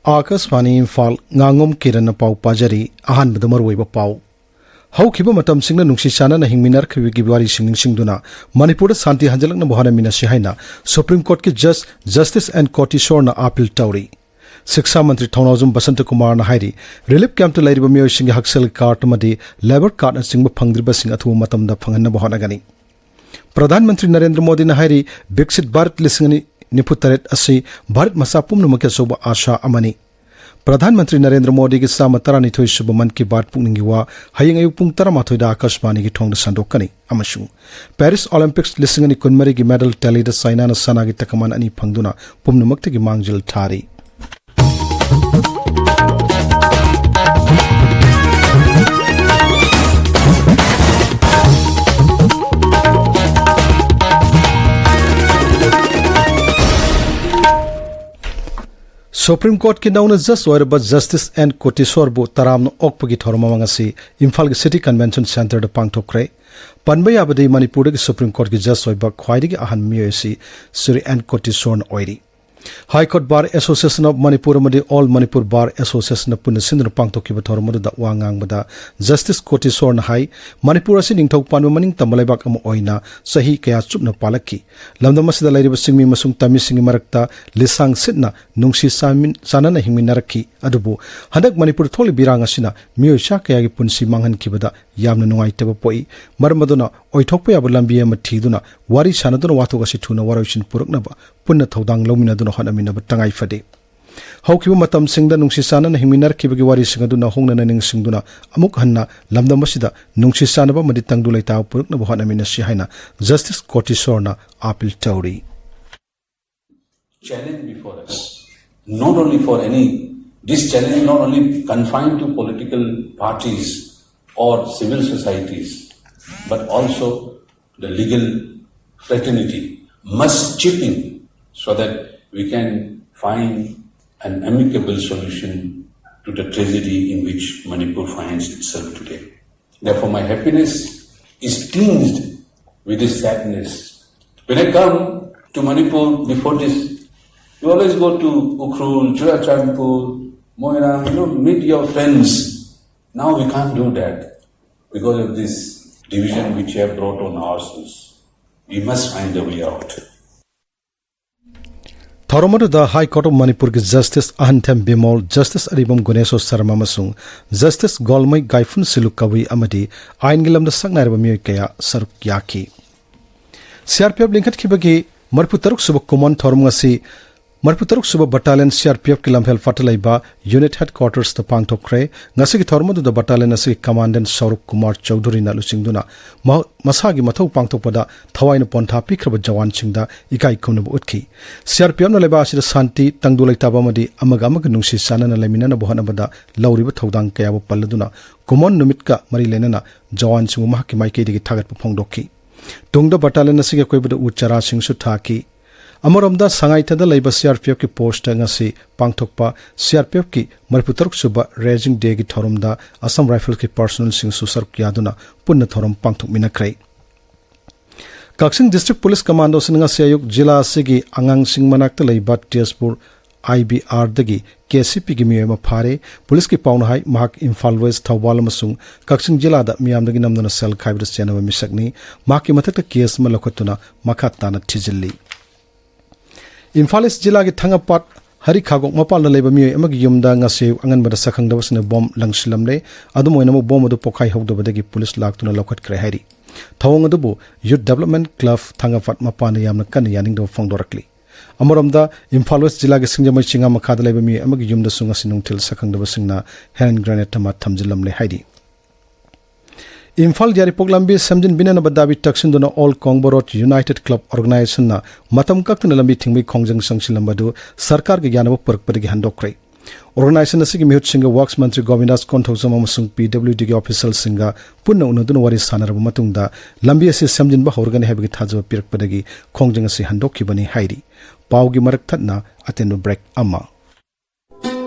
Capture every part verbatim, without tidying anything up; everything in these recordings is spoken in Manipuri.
ꯑꯥꯀꯥꯁꯕꯥꯅꯤ ꯏꯝꯐꯥꯜ, ꯉꯥꯉꯣꯝ ꯀꯤꯔꯟꯅ ꯄꯥꯎ ꯄꯥꯖꯔꯤ꯫ ꯑꯍꯥꯟꯕꯗ ꯃꯔꯨꯑꯣꯏꯕ ꯄꯥꯎ꯫ ꯍꯧꯈꯤꯕ ꯃꯇꯝꯁꯤꯡꯗ ꯅꯨꯡꯁꯤ ꯆꯥꯟꯅꯅ ꯍꯤꯡꯃꯤꯟꯅꯔꯛꯈꯤꯕꯒꯤ ꯋꯥꯔꯤꯁꯤꯡ ꯅꯤꯡꯁꯤꯡꯗꯨꯅ ꯃꯅꯤꯄꯨꯔꯗ ꯁꯥꯟꯇꯤ ꯍꯟꯖꯤꯜꯂꯛꯅꯕ ꯍꯣꯠꯅꯃꯤꯟꯅꯁꯤ ꯍꯥꯏꯅ ꯁꯨꯄ꯭ꯔꯤꯝ ꯀꯣꯔꯠꯀꯤ ꯖꯁ ꯖꯁꯇꯤꯁ ꯑꯦꯟ ꯀꯣꯇꯤꯁꯣꯔꯅ ꯑꯥꯄꯤꯜ ꯇꯧꯔꯤ꯫ ꯁꯤꯛꯁꯥ ꯃꯟꯇ꯭ꯔꯤ ꯊꯧꯅꯥꯎꯖꯝ ꯕꯁꯟꯇ ꯀꯨꯃꯥꯔꯅ ꯍꯥꯏꯔꯤ, ꯔꯤꯂꯤꯐ ꯀꯦꯝꯞꯇ ꯂꯩꯔꯤꯕ ꯃꯤꯑꯣꯏꯁꯤꯡꯒꯤ ꯍꯛꯁꯦꯜꯒꯤ ꯀꯥꯔꯗ ꯑꯃꯗꯤ ꯂꯦꯕꯔ ꯀꯥꯔꯗꯅꯆꯤꯡꯕ ꯐꯪꯗ꯭ꯔꯤꯕꯁꯤꯡ ꯑꯊꯨꯕ ꯃꯇꯝꯗ ꯐꯪꯍꯟꯅꯕ ꯍꯣꯠꯅꯒꯅꯤ꯫ ꯄ꯭ꯔꯙꯥꯟ ꯃꯟꯇ꯭ꯔꯤ ꯅꯔꯦꯟꯗ꯭ꯔ ꯃꯣꯗꯤꯅ ꯍꯥꯏꯔꯤ, ꯕꯤꯛꯁꯤꯠ ꯚꯥꯔꯠ ꯂꯤꯁꯤꯡ ꯑꯅꯤ ꯅꯤꯐꯨ ꯇꯔꯦꯠ ꯑꯁꯤ ꯚꯥꯔꯠ ꯃꯆꯥ ꯄꯨꯝꯅꯃꯛꯀꯤ ꯑꯆꯧꯕ ꯑꯥꯁꯥ ꯑꯃꯅꯤ꯫ ꯄ꯭ꯔꯙꯥꯟ ꯃꯟꯇ꯭ꯔꯤ ꯅꯔꯦꯟꯗ꯭ꯔ ꯃꯣꯗꯤꯒꯤ ꯆꯥꯝꯃ ꯇꯔꯥꯅꯤꯊꯣꯏ ꯁꯨꯕ ꯃꯟ ꯀꯤ ꯕꯥꯠ ꯄꯨꯛꯅꯤꯡꯒꯤ ꯋꯥ ꯍꯌꯦꯡ ꯑꯌꯨꯛ ꯄꯨꯡ ꯇꯔꯥꯃꯥꯊꯣꯏꯗ ꯑꯥꯀꯥꯁꯕꯥꯅꯤꯒꯤ ꯊꯣꯡꯗ ꯁꯟꯗꯣꯛꯀꯅꯤ꯫ ꯑꯃꯁꯨꯡ ꯄꯦꯔꯤꯁ ꯑꯣꯂꯤꯝꯄꯤꯛꯁ ꯂꯤꯁꯤꯡ ꯑꯅꯤ ꯀꯨꯟꯃꯔꯤꯒꯤ ꯃꯦꯗꯜ ꯇꯦꯂꯤꯗ ꯆꯥꯏꯅꯥꯅ ꯁꯅꯥꯒꯤ ꯇꯀꯃꯥꯟ ꯑꯅꯤ ꯐꯪꯗꯨꯅ ꯄꯨꯝꯅꯃꯛꯇꯒꯤ ꯃꯥꯡꯖꯤꯜ ꯊꯥꯔꯤ꯫ ꯁꯨꯄ꯭ꯔꯤꯝ ꯀꯣꯔꯠꯀꯤ ꯅꯧꯅ ꯖꯁ ꯑꯣꯏꯔꯕ ꯖꯁꯇꯤꯁ ꯑꯦꯟ ꯀꯣꯇꯤꯁꯣꯔꯕꯨ ꯇꯔꯥꯝꯅ ꯑꯣꯛꯄꯒꯤ ꯊꯧꯔꯝ ꯑꯃ ꯉꯁꯤ ꯏꯝꯐꯥꯜꯒꯤ ꯁꯤꯇꯤ ꯀꯟꯚꯦꯟꯁꯟ ꯁꯦꯟꯇꯔꯗ ꯄꯥꯡꯊꯣꯛꯈ꯭ꯔꯦ꯫ ꯄꯟꯕ ꯌꯥꯕꯗꯤ ꯃꯅꯤꯄꯨꯔꯗꯒꯤ ꯁꯨꯄ꯭ꯔꯤꯝ ꯀꯣꯔꯠꯀꯤ ꯖꯁ ꯑꯣꯏꯕ ꯈ꯭ꯋꯥꯏꯗꯒꯤ ꯑꯍꯟ ꯃꯤꯑꯣꯏ ꯑꯁꯤ ꯁ꯭ꯔꯤ ꯑꯦꯟ ꯀꯣꯇꯤꯁꯣꯔꯅ ꯑꯣꯏꯔꯤ꯫ High Court Bar Association of Manipur ꯑꯃꯗꯤ All Manipur Bar Associationꯅ ꯄꯨꯟꯅ ꯁꯤꯟꯗꯨꯅ ꯄꯥꯡꯊꯣꯛꯈꯤꯕ ꯊꯧꯔꯝ ꯑꯗꯨꯗ ꯋꯥ ꯉꯥꯡꯕꯗ ꯖꯁꯇꯤꯁ ꯀꯣꯇꯤꯁꯣꯔꯅ ꯍꯥꯏ, ꯃꯅꯤꯄꯨꯔ ꯑꯁꯤ ꯅꯤꯡꯊꯧ ꯄꯥꯟꯕ ꯃꯅꯤꯡ ꯇꯝꯕ ꯂꯩꯕꯥꯛ ꯑꯃ ꯑꯣꯏꯅ ꯆꯍꯤ ꯀꯌꯥ ꯆꯨꯞꯅ ꯄꯥꯜꯂꯛꯈꯤ꯫ ꯂꯝꯗꯝ ꯑꯁꯤꯗ ꯂꯩꯔꯤꯕ ꯆꯤꯡꯃꯤ ꯑꯃꯁꯨꯡ ꯇꯝꯃꯤꯁꯤꯡꯒꯤ ꯃꯔꯛꯇ ꯂꯤꯁꯥꯡ ꯁꯤꯠꯅ ꯅꯨꯡꯁꯤ ꯆꯥꯃꯤꯟ-, ꯆꯥꯟꯅꯅ ꯍꯤꯡꯃꯤꯟꯅꯔꯛꯈꯤ꯫ ꯑꯗꯨꯕꯨ ꯍꯟꯗꯛ ꯃꯅꯤꯄꯨꯔꯗ ꯊꯣꯛꯂꯤꯕ ꯏꯔꯥꯡ ꯑꯁꯤꯅ ꯃꯤꯑꯣꯏ ꯆꯥ ꯀꯌꯥꯒꯤ ꯄꯨꯟꯁꯤ ꯃꯥꯡꯍꯟꯈꯤꯕꯗ ꯌꯥꯝꯅ ꯅꯨꯡꯉꯥꯏꯇꯕ ꯄꯣꯛꯏ꯫ ꯃꯔꯝ ꯑꯗꯨꯅ ꯑꯣꯏꯊꯣꯛꯄ ꯌꯥꯕ ꯂꯝꯕꯤ ꯑꯃ ꯊꯤꯗꯨꯅ ꯋꯥꯔꯤ ꯁꯥꯟꯅꯗꯨꯅ ꯋꯥꯊꯣꯛ ꯑꯁꯤ ꯊꯨꯅ ꯋꯥꯔꯣꯏꯁꯤꯟ ꯄꯨꯔꯛꯅꯕ ꯄꯨꯟꯅ ꯊꯧꯗꯥꯡ ꯂꯧꯃꯤꯟꯅꯗꯨꯅ ꯍꯣꯠꯅꯃꯤꯟꯅꯕ ꯇꯉꯥꯏ ꯐꯗꯦ꯫ ꯍꯧꯈꯤꯕ ꯃꯇꯝꯁꯤꯡꯗ ꯅꯨꯡꯁꯤ ꯆꯥꯟꯅꯅ ꯍꯤꯡꯃꯤꯟꯅꯔꯛꯈꯤꯕꯒꯤ ꯋꯥꯔꯤꯁꯤꯡ ꯑꯗꯨ ꯅꯧꯍꯧꯅꯅ ꯅꯤꯡꯁꯤꯡꯗꯨꯅ ꯑꯃꯨꯛ ꯍꯟꯅ ꯂꯝꯗꯝ ꯑꯁꯤꯗ ꯅꯨꯡꯁꯤ ꯆꯥꯟꯅꯕ ꯑꯃꯗꯤ ꯇꯪꯗꯨ ꯂꯩꯇꯥꯕ ꯄꯨꯔꯛꯅꯕ ꯍꯣꯠꯅꯃꯤꯟꯅꯁꯤ ꯍꯥꯏꯅ ꯖꯁꯇꯤꯁ ꯀꯣꯇꯤꯁꯣꯔꯅ ꯑꯥꯄꯤꯜ ꯇꯧꯔꯤ꯫ Challenge before us, not only for any, this challenge not only confined to political parties or civil societies, but also the legal fraternity must chip in so that we can find an amicable solution to the tragedy in which Manipur finds itself today. Therefore, my happiness is tinged with this sadness. When I come to Manipur before this You always go to Ukhrul, Churachandpur, Moirang, you know, meet your friends. Now we can't do that because of this division which you have brought on ourselves. We must find a way out. ꯊꯧꯔꯝ ꯑꯗꯨꯗ ꯍꯥꯏ ꯀꯣꯔꯠ ꯑꯣꯐ ꯃꯅꯤꯄꯨꯔꯒꯤ ꯖꯁꯇꯤꯁ ꯑꯍꯟꯊꯦꯝ ꯕꯤꯃꯣꯜ, ꯖꯁꯇꯤꯁ ꯑꯔꯤꯕꯝ ꯒꯨꯅꯦꯁꯣꯔ ꯁꯔꯃ ꯑꯃꯁꯨꯡ ꯖꯁꯇꯤꯁ ꯒꯣꯜꯃꯩ ꯒꯥꯏꯐꯨꯟ ꯁꯤꯂꯨ ꯀꯕꯨꯏ ꯑꯃꯗꯤ ꯑꯥꯏꯟꯒꯤ ꯂꯝꯗ ꯁꯛꯅꯥꯏꯔꯕ ꯃꯤꯑꯣꯏ ꯀꯌꯥ ꯁꯔꯨꯛ ꯌꯥꯈꯤ꯫ ꯁꯤꯑꯥꯔꯄꯤꯑꯦꯐ ꯂꯤꯡꯈꯠꯈꯤꯕꯒꯤ ꯃꯔꯤꯐꯨ ꯇꯔꯨꯛ ꯁꯨꯕ ꯀꯨꯃꯣꯟ ꯊꯧꯔꯝ ꯉꯁꯤ ꯃꯔꯤꯐꯨ ꯇꯔꯨꯛ ꯁꯨꯕ ꯕꯠꯇꯥꯂꯤꯌꯟ ꯁꯤꯑꯥꯔꯄꯤꯑꯦꯐꯀꯤ ꯂꯝꯐꯦꯜ ꯐꯠꯇ ꯂꯩꯕ ꯌꯨꯅꯤꯠ ꯍꯦꯗ ꯀ꯭ꯋꯥꯔꯇꯔꯁꯇ ꯄꯥꯡꯊꯣꯛꯈ꯭ꯔꯦ꯫ ꯉꯁꯤꯒꯤ ꯊꯧꯔꯝ ꯑꯗꯨꯗ ꯕꯠꯇꯥꯂꯤꯌꯟ ꯑꯁꯤꯒꯤ ꯀꯃꯥꯟꯗꯦꯟ ꯁꯧꯔꯨꯞ ꯀꯨꯃꯥꯔ ꯆꯧꯙꯨꯔꯤꯅ ꯂꯨꯆꯤꯡꯗꯨꯅ ꯃꯍ- ꯃꯁꯥꯒꯤ ꯃꯊꯧ ꯄꯥꯡꯊꯣꯛꯄꯗ ꯊꯋꯥꯏꯅ ꯄꯣꯟꯊꯥ ꯄꯤꯈ꯭ꯔꯕ ꯖꯋꯥꯟꯁꯤꯡꯗ ꯏꯀꯥꯏ ꯈꯨꯝꯅꯕ ꯎꯠꯈꯤ꯫ ꯁꯤꯑꯥꯔꯄꯤꯑꯦꯐꯅ ꯂꯩꯕꯥꯛ ꯑꯁꯤꯗ ꯁꯥꯟꯇꯤ, ꯇꯪꯗꯨ ꯂꯩꯇꯥꯕ ꯑꯃꯗꯤ ꯑꯃꯒ ꯑꯃꯒ ꯅꯨꯡꯁꯤ ꯆꯥꯟꯅꯅ ꯂꯩꯃꯤꯟꯅꯅꯕ ꯍꯣꯠꯅꯕꯗ ꯂꯧꯔꯤꯕ ꯊꯧꯗꯥꯡ ꯀꯌꯥꯕꯨ ꯄꯜꯂꯗꯨꯅ ꯀꯨꯃꯣꯟ ꯅꯨꯃꯤꯠꯀ ꯃꯔꯤ ꯂꯩꯅꯅ ꯖꯋꯥꯟꯁꯤꯡꯕꯨ ꯃꯍꯥꯛꯀꯤ ꯃꯥꯏꯀꯩꯗꯒꯤ ꯊꯥꯒꯠꯄ ꯐꯣꯡꯗꯣꯛꯈꯤ꯫ ꯇꯨꯡꯗ ꯕꯠꯇꯥꯂꯤꯌꯟ ꯑꯁꯤꯒꯤ ꯑꯀꯣꯏꯕꯗ ꯎ ꯆꯥꯔꯥꯁꯤꯡꯁꯨ ꯊꯥꯈꯤ꯫ ꯑꯃꯔꯣꯝꯗ ꯁꯉꯥꯏꯊꯦꯟꯗ ꯂꯩꯕ ꯁꯤꯑꯥꯔꯄꯤꯑꯦꯐꯀꯤ ꯄꯣꯁꯇ ꯉꯁꯤ ꯄꯥꯡꯊꯣꯛꯄ ꯁꯤꯑꯥꯔꯄꯤꯑꯦꯐꯀꯤ ꯃꯔꯤꯐꯨ ꯇꯔꯨꯛ ꯁꯨꯕ ꯔꯦꯖꯤꯡ ꯗꯦꯒꯤ ꯊꯧꯔꯝꯗ ꯑꯁꯥꯝ ꯔꯥꯏꯐꯜꯁꯀꯤ ꯄꯥꯔꯁꯣꯅꯦꯜꯁꯤꯡꯁꯨ ꯁꯔꯨꯛ ꯌꯥꯗꯨꯅ ꯄꯨꯟꯅ ꯊꯧꯔꯝ ꯄꯥꯡꯊꯣꯛꯃꯤꯟꯅꯈ꯭ꯔꯦ꯫ ꯀꯛꯆꯤꯡ ꯗꯤꯁꯇ꯭ꯔꯤꯛ ꯄꯨꯂꯤꯁ ꯀꯃꯥꯟꯗꯣꯁꯤꯡꯅ ꯉꯁꯤ ꯑꯌꯨꯛ ꯖꯤꯂꯥ ꯑꯁꯤꯒꯤ ꯑꯉꯥꯡꯁꯤꯡ ꯃꯅꯥꯛꯇ ꯂꯩꯕ ꯇꯦꯖꯄꯨꯔ ꯑꯥꯏ ꯕꯤ ꯑꯥꯔꯗꯒꯤ ꯀꯦ ꯁꯤ ꯄꯤꯒꯤ ꯃꯤꯑꯣꯏ ꯑꯃ ꯐꯥꯔꯦ꯫ ꯄꯨꯂꯤꯁꯀꯤ ꯄꯥꯎꯅ ꯍꯥꯏ, ꯃꯍꯥꯛ ꯏꯝꯐꯥꯜ ꯋꯦꯁ, ꯊꯧꯕꯥꯜ ꯑꯃꯁꯨꯡ ꯀꯛꯆꯤꯡ ꯖꯤꯂꯥꯗ ꯃꯤꯌꯥꯝꯗꯒꯤ ꯅꯝꯗꯨꯅ ꯁꯦꯜ ꯈꯥꯏꯕꯗ ꯆꯦꯟꯅꯕ ꯃꯤꯁꯛꯅꯤ꯫ ꯃꯍꯥꯛꯀꯤ ꯃꯊꯛꯇ ꯀꯦꯁ ꯑꯃ ꯂꯧꯈꯠꯇꯨꯅ ꯃꯈꯥ ꯇꯥꯅ ꯊꯤꯖꯤꯜꯂꯤ꯫ ꯏꯝꯐꯥꯜ ꯏꯁ ꯖꯤꯂꯥꯒꯤ ꯊꯥꯡꯒꯄꯥꯠ ꯍꯔꯤꯈꯥꯒꯣꯛ ꯃꯄꯥꯜꯗ ꯂꯩꯕ ꯃꯤꯑꯣꯏ ꯑꯃꯒꯤ ꯌꯨꯝꯗ ꯉꯁꯤ ꯑꯌꯨꯛ ꯑꯉꯟꯕꯗ ꯁꯛꯈꯪꯗꯕꯁꯤꯡꯅ ꯕꯣꯝ ꯂꯪꯁꯤꯜꯂꯝꯂꯦ꯫ ꯑꯗꯨꯝ ꯑꯣꯏꯅꯃꯛ, ꯕꯣꯝ ꯑꯗꯨ ꯄꯣꯈꯥꯏꯍꯧꯗꯕꯗꯒꯤ ꯄꯨꯂꯤꯁ ꯂꯥꯛꯇꯨꯅ ꯂꯧꯈꯠꯈ꯭ꯔꯦ ꯍꯥꯏꯔꯤ꯫ ꯊꯧꯑꯣꯡ ꯑꯗꯨꯕꯨ ꯌꯨꯠ ꯗꯦꯕꯂꯞꯃꯦꯟ ꯀ꯭ꯂꯕ ꯊꯥꯡꯒꯄꯥꯠ ꯃꯄꯥꯟꯗ ꯌꯥꯝꯅ ꯀꯟꯅ ꯌꯥꯅꯤꯡꯗꯕ ꯐꯣꯡꯗꯣꯔꯛꯂꯤ꯫ ꯑꯃꯔꯣꯝꯗ, ꯏꯝꯐꯥꯜ ꯋꯦꯁ ꯖꯤꯂꯥꯒꯤ ꯁꯤꯡꯖꯃꯩ ꯆꯤꯡꯉꯥ ꯃꯈꯥꯗ ꯂꯩꯕ ꯃꯤꯑꯣꯏ ꯑꯃꯒꯤ ꯌꯨꯝꯗꯁꯨ ꯉꯁꯤ ꯅꯨꯡꯊꯤꯜ ꯁꯛꯈꯪꯗꯕꯁꯤꯡꯅ ꯍꯦꯟ ꯒ꯭ꯔꯦꯅꯦꯗ ꯑꯃ ꯊꯝꯖꯤꯜꯂꯝꯂꯦ ꯍꯥꯏꯔꯤ꯫ ꯏꯝꯐꯥꯜ ꯌꯥꯏꯔꯤꯄꯣꯛ ꯂꯝꯕꯤ ꯁꯦꯝꯖꯤꯟꯕꯤꯅꯅꯕ ꯗꯥꯕꯤ ꯇꯛꯁꯤꯟꯗꯨꯅ all Kongba road united club ꯑꯣꯔꯒꯅꯥꯏꯖꯦꯁꯟꯅ ꯃꯇꯝ ꯀꯛꯇꯅ ꯂꯝꯕꯤ ꯊꯤꯡꯕꯒꯤ ꯈꯣꯡꯖꯪ ꯆꯪꯁꯤꯜꯂꯝꯕ ꯑꯗꯨ ꯁꯔꯀꯥꯔꯒꯤ ꯌꯥꯅꯕ ꯄꯨꯔꯛꯄꯗꯒꯤ ꯍꯟꯗꯣꯛꯈ꯭ꯔꯦ꯫ ꯑꯣꯔꯒꯅꯥꯏꯖꯦꯁꯟ ꯑꯁꯤꯒꯤ ꯃꯤꯍꯨꯠꯁꯤꯡꯒ ꯋꯥꯔꯛꯁ ꯃꯟꯇ꯭ꯔꯤ ꯒꯣꯕꯤꯟꯗꯥꯁ ꯀꯣꯟꯊꯧꯖꯝ ꯑꯃꯁꯨꯡ ꯄꯤ ꯗꯕ꯭ꯂꯤꯎ ꯗꯤꯒꯤ ꯑꯣꯐꯤꯁꯤꯌꯦꯜꯁꯤꯡꯒ ꯄꯨꯟꯅ ꯎꯅꯗꯨꯅ ꯋꯥꯔꯤ ꯁꯥꯟꯅꯔꯕ ꯃꯇꯨꯡꯗ ꯂꯝꯕꯤ ꯑꯁꯤ ꯁꯦꯝꯖꯤꯟꯕ ꯍꯧꯔꯒꯅꯤ ꯍꯥꯏꯕꯒꯤ ꯊꯥꯖꯕ ꯄꯤꯔꯛꯄꯗꯒꯤ ꯈꯣꯡꯖꯪ ꯑꯁꯤ ꯍꯟꯗꯣꯛꯈꯤꯕꯅꯤ ꯍꯥꯏꯔꯤ꯫ ꯄꯥꯎꯒꯤ ꯃꯔꯛ ꯊꯠꯅ ꯑꯇꯦꯟꯕ ꯕ꯭ꯔꯦꯛ ꯑꯃ꯫